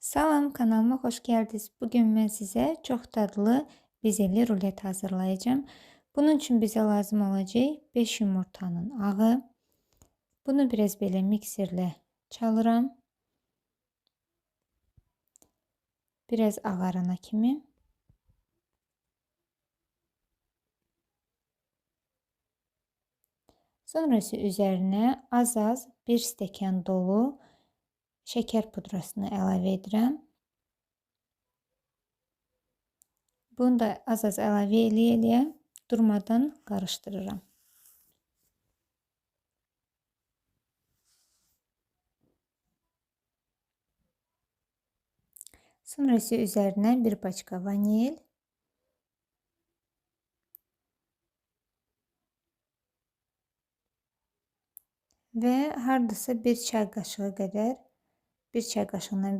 Salam, kanalıma xoş gəldiniz. Bugün mən sizə çox dadlı bezeli rulet hazırlayacağım. Bunun üçün bizə lazım olacaq 5 yumurtanın ağı. Bunu biraz belə mikserlə çalıram. Biraz ağarana kimi. Sonra isə üzərinə az-az bir stəkan dolu şəkər pudrasını əlavə edirəm. Bunu da az-az əlavə eləyə-eləyə durmadan qarışdırıram. Sonra isə üzərinə bir paçka vanil, və hardasa bir çay qaşığı qədər, bir çay qaşığından